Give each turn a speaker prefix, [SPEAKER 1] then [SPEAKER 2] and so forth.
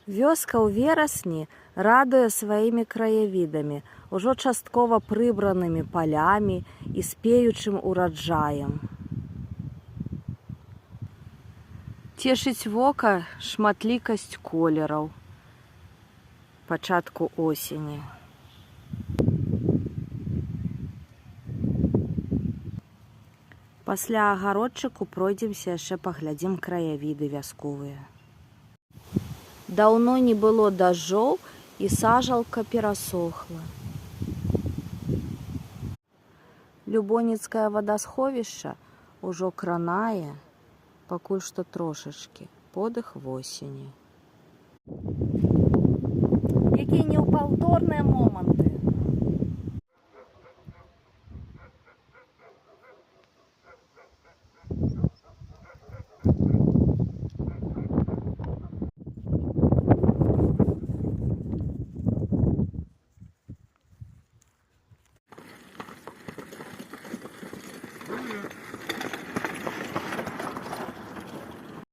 [SPEAKER 1] Вёска ў верасні радуе сваімі краявідамі, ужо часткова прыбранымі палямі і спеючым ураджаем. Цешыць вока шматлікасць колераў пачатку осені. Пасля агародчыку пройдземся яшчэ паглядзім краявіды вясковыя. Даўно не было дажджоў, і сажалка перасохла. Любоніцкае вадасховішча ўжо кранае, пакуль што трошачкі, подых восені. Якія неўпаўторныя моманты!